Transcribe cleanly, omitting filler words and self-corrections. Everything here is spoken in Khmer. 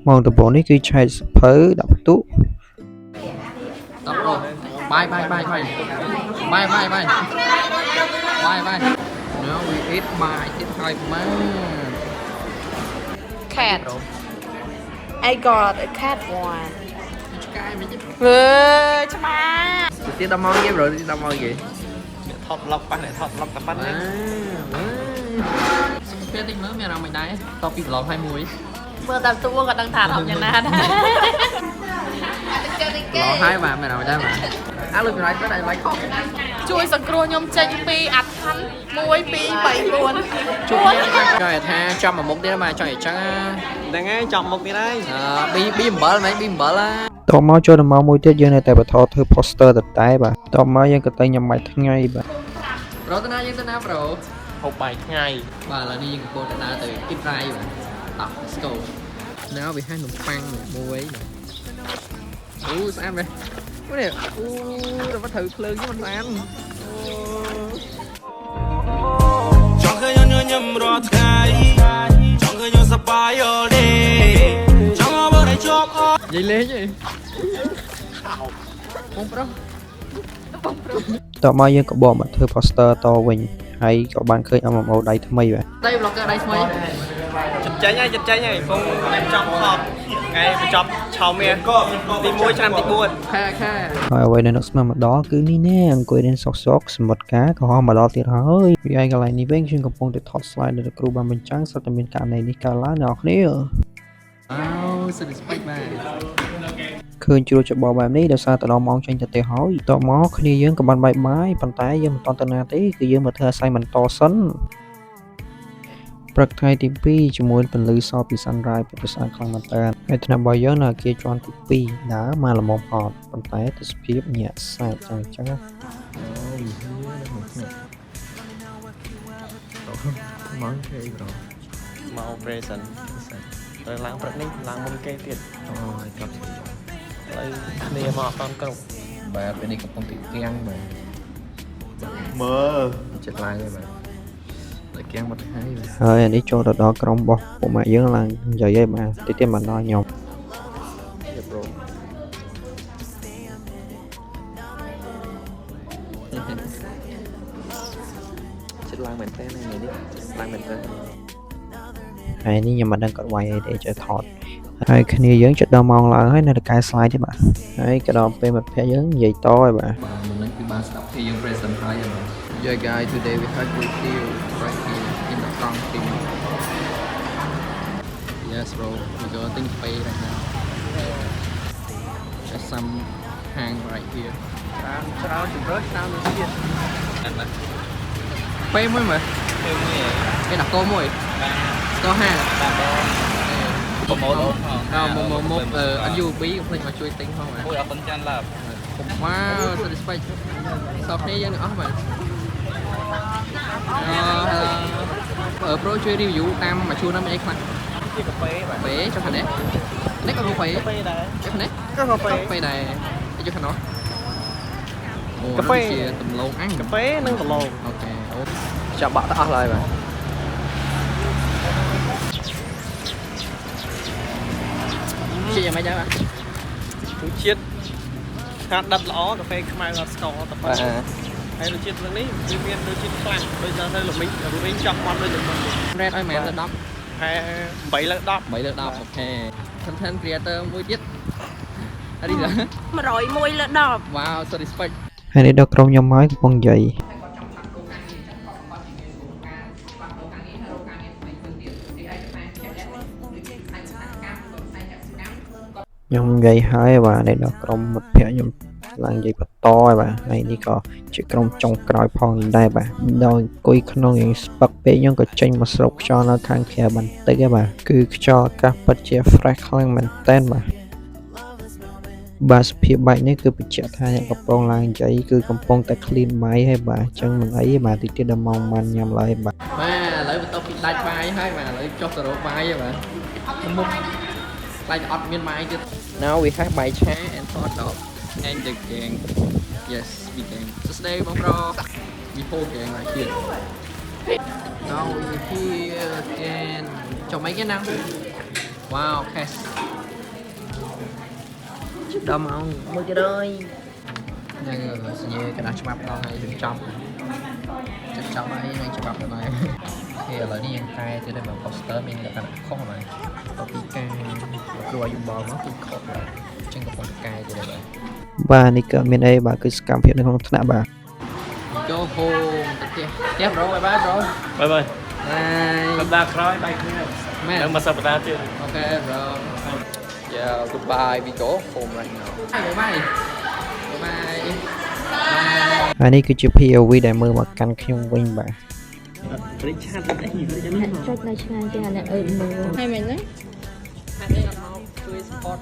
ម៉ោងដំបូងនេះគឺឆែកសៀវភៅដាក់ពិន្ទុ តោះ bye bye bye bye bye bye bye bye bye. Now we eat បាយទៀតហើយមក Cat. I got a cat one. ឆ្កែមិនទេ វើឆ្មា ទៀតដល់មកគេ bro ទៀតដល់មកគេ អ្នកថត vlog ប៉ះអ្នកថត vlog តែប៉ុណ្្នឹង សុខភាពតិចមើលមានអារម្មណ៍មិនដែរតពី vlog ហើយមួយ មើលតាមទួក៏ដឹងថាអារម្មណ៍យ៉ាងណាដែរ vlog ហើយបាទមានអារម្មណ៍មិនដែរបាទអើលុយចម្លៃគាត់អាចចម្លៃខុស ជួយសង្គ្រោះខ្ញុំចេញពីអាថន្ន1 2 3 4 ជួបគ្នាចង់ឲ្យថាចំមួយមុខទៀតបាទចង់ឲ្យចឹង ហ្នឹងហើយចំមុខទៀតហើយ អឺ B B 7មែន B 7ណា តមកចូលដល់ម៉ោងមួយទៀតយើងនៅតែបន្តធ្វើ poster តតែបាទតមកយើងក៏ទៅញ៉ាំបាយថ្ងៃបាទ bro ទៅណាយើងទៅណា bro? ហូបបាយថ្ងៃ បាទឥឡូវនេះយើងកំពុងតែដើរទៅគិតរៃបាទតោះ let's go. Now we have នំប៉័ងមួយបាទអូស្អាតមែនអូនេះអូដល់មកត្រូវភ្លើងនេះមិនស្អាត ចង់ឃើញញញឹមរាល់ថ្ងៃចង់ឃើញសប្បាយ all day ចង់ឲ្យបងជាប់អ និយាយលេងទេបងប្រុស តមកយើងក៏បកមកធ្វើ poster តវិញហើយក៏បានឃើញ MMO ដៃថ្មីបាទ ដៃ vlogger ដៃថ្មី ចិត្តចេញហើយចិត្តចេញហើយកំពុងរៀបចំថតថ្ងៃបញ្ចប់ឆោមាសទី1ឆ្នាំទី4 ខែខែ ហើយអ្វីដែលនឹកស្មានមកដល់គឺនេះណែអង្គុយរៀនសុកសុកសមុទ្រការក៏ហោះមកដល់ទៀតហើយពីឯកន្លែងនេះវិញខ្ញុំកំពុងតែថត slide ដែលលោកគ្រូបានបញ្ចាំងសុទ្ធតែមានករណីនេះកើតឡើងអ្នកនរគ្នា អោសិទ្ធិស្ពេចបាទ ឃើញជ្រួលច្របល់បែបនេះដោយសារទៅដល់ម៉ោងចេញទៅទេហើយតមកគ្នាយើងក៏បានបាយបាយប៉ុន្តែយើងមិនតន់ទៅណាទេគឺយើងមកធ្វើ assignment តសិនព្រឹកថ្ងៃទី2ជាមួយពន្លឺសពី sunrise ពិតជាស្អាតខ្លាំងមែនតើហើយថ្នាក់របស់យើងនៅអគារជាន់ទី2ដើរមកល្មមអត់ប៉ុន្តែទេសភាពញាក់សាច់ចឹងចឹងណា អូវិហារនៅក្នុងថ្នាក់មកគេ bro? មក present ត្រូវឡើងព្រឹកនេះឡើងមុនគេទៀត អូយកាប់ ឥឡូវគ្នាមកអត់តាន់គ្រប់ បាទពេលនេះកំពុងទីគាំងបាទ មើល ចិត្តឡើងហើយបាទតែគាំងបាត់ហើយបាទ ហើយអានេះចូលទៅដល់ក្រុមរបស់ពួកម៉ាក់យើងឡើងនិយាយហើយបាទតិចទៀតមកដល់ខ្ញុំ Yeah, bro. ចិត្តឡើងមែនតើថ្ងៃនេះឡើងមែនតើ ហើយនេះខ្ញុំមិនដឹងគាត់វាយអីទេចេះថតហើយគ្នាយើងចិត្តដល់ម៉ោងឡើងហើយនៅតែកែ slide ទេបាទហើយក៏ដល់ពេលមិត្តភក្តិយើងនិយាយតហើយបាទ បាទមុនហ្នឹងគឺបានស្ដាប់ពីយើង present ហើយបាទ Yeah guys, today we have with you right here in the front team. Yes bro, we go think pay right now. Just some hang right here. ច្រើនច្រើនជម្រើសច្រើនរសជាតិបាទ ពេលមួយមើល ពេលមួយ គេដាក់កោមួយស្ករហា បាទបងប្រម៉ូទអូនផង អើមកមកមកអឺ NUB កុំភ្លេចមកជួយទិញផងបាទ អូយអរគុណច្រើនឡាប វ៉ាវ satisfied សពគ្នាយើងទាំងអស់បាទអឺ bro ជួយ review តាមមួយជួរហ្នឹងមានអីខ្លះ ជាកាហ្វេបាទ កាហ្វេចុះខាងនេះនេះក៏កាហ្វេ កាហ្វេដែរ ចុះខាងនេះ ក៏កាហ្វេ កាហ្វេដែរចុះខាងនោះអូ កាហ្វេ ជាដំឡូងអាំង កាហ្វេនិងដំឡូង OK អូចាប់បាក់ទៅអស់ឡើយបាទជាយ៉ាងម៉េចដែរបាទ រសជាតិខាត់ដិតល្អកាហ្វេខ្មៅអត់ស្ករតែប៉ុណ្ណឹងហើយរសជាតិនឹងនេះវាមានរសជាតិខ្លាំងដូចទៅល្មីងល្មីងចង់មាត់ដូចល្មីង rate ឲ្យមែនទៅ10 ហើយ8លើ10 8លើ10 OK content creator មួយទៀតអរីឡា 101លើ10 Wow, so respect. ហើយនេះដល់ក្រុមខ្ញុំហើយកំពុងនិយាយខ្ញុំនិយាយហើយបាទនេះដល់ក្រុមមិត្តភក្តិខ្ញុំឡើងនិយាយបន្តហើយបាទហើយនេះក៏ជាក្រុមចុងក្រោយផងដែរបាទដល់អង្គុយក្នុងយ៉ាងស្ពឹកពេកខ្ញុំក៏ចេញមកស្រូបខ្យល់នៅខាងក្រៅបន្តិចហើយបាទគឺខ្យល់អាកាសពិតជា fresh ខ្លាំងមែនតើបាទ បាទសភាពបែបនេះគឺបញ្ជាក់ថាអ្នកកំពុងឡើងនិយាយគឺកំពុងតែ clean បាយហើយបាទអញ្ចឹងមិនអីទេបាទតិចទៀតដល់ម៉ោងបានញ៉ាំឡើយបាទ បាទឥឡូវបន្ទាប់ពីដាច់បាយហើយបាទឥឡូវចុះទៅរកបាយហើយបាទមុខខ្លាចអត់មានបាយទៀត Now we have បាយឆា and hot dog and the gang. Yes, we gang. សួស្តីបងប្រុស We whole gang right here. Now we here again. ចុះមិនគេណា Wow, cash. ដល់ម៉ោង1ទៀតហើយនៅសញ្ញាកណ្ដាស់ច្បាប់ដល់ហើយយើងចប់ចិត្តចប់ហើយនឹងច្បាប់ដល់ហើយ OK ឥឡូវនេះយើងកែទៀតហើយបាទ poster មានលក្ខណៈខុសហើយតពីការគ្រូឲ្យយោបល់មកគឺខុសបាទអញ្ចឹងកំពុងតែកែទៀតហើយបាទ បាទនេះក៏មានអីបាទគឺសកម្មភាពនៅក្នុងថ្នាក់បាទ go home ទៅផ្ទះផ្ទះ bro bye bye bro. Bye bye. Bye. សប្តាហ៍ក្រោយ bye គ្នា មែន នឹងមួយសប្តាហ៍ទៀត Okay, bro. Yeah, goodbye. We go home right now. Bye bye. Bye bye. ហើយនេះគឺជា POV ដែលមើលមកកាន់ខ្ញុំវិញបាទ ចុចនៅឆ្ងាយជាងអាអ្នកអឺមើល ហើយមិញហ្នឹង ហាត់នេះអត់មកជួយ support.